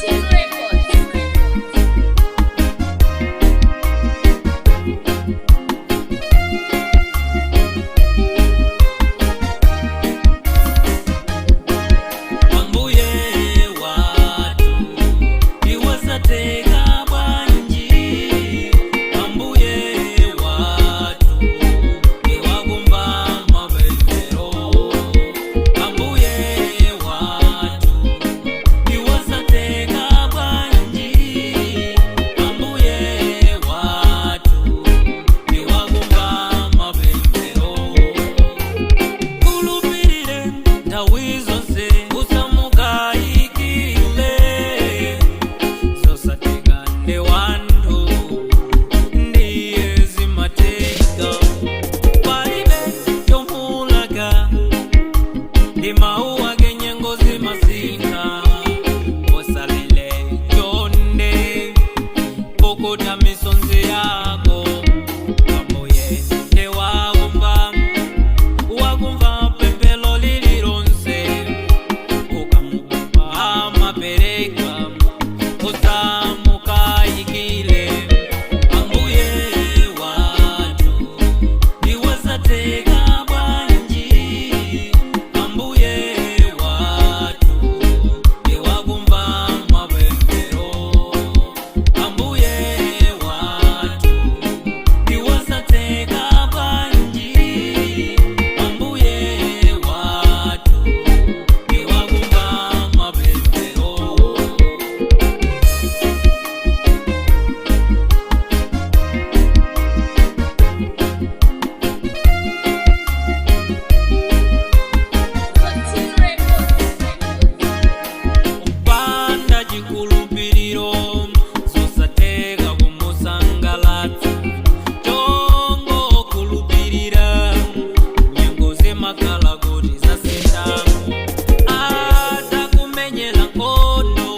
14 Records. Ambuye watu iwasateka bwanji, ambuye watu iwakumva mapemphero, ambuye watu iwasateka bwanji, ambuye watu iwakumva mapemphero. Kulupirire nthawi zonse, usamukayikile, zosateka ndi wanthu ndiye zimateka, palibe chomulaka ndi mawu ake, nyengo zimasintha, usalile chonde, pukuta misonzi yako, ambuye ndiwakumva, wakumva pemphero lililonse, ukamupempha amapereka, usamukayikile, ambuye watu iwasateka bwanji, ambuye watu iwakumva mapemphero, ambuye watu iwasateka bwanji, ambuye watu iwakumva mapemphero. 14 Records. Kupanda chikhulupiriro zosateka kumusangalatsa, chongo khulupirira nyengo zimakhala kuti zasintha, atakumenyera nkhondo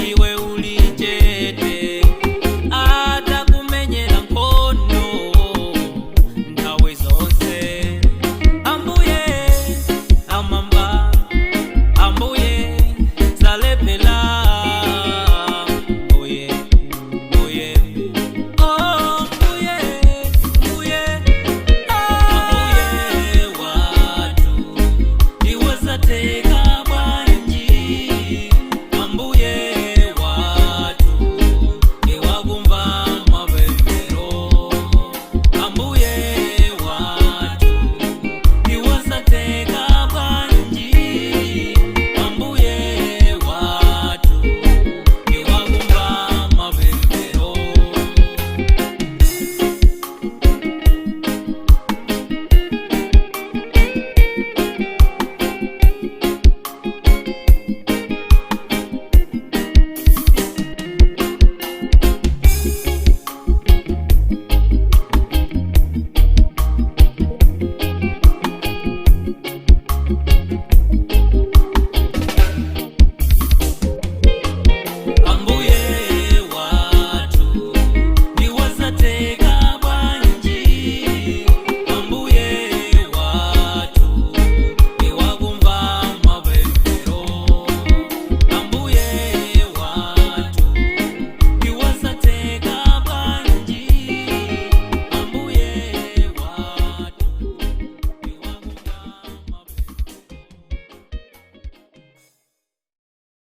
iwe uli chete, atakumenyera nkhondo nthawi zonse, ambuye amamba, ambuye salepela, mbuye mbuye, oh mbuye mbuye, ambuye watu iwasateka.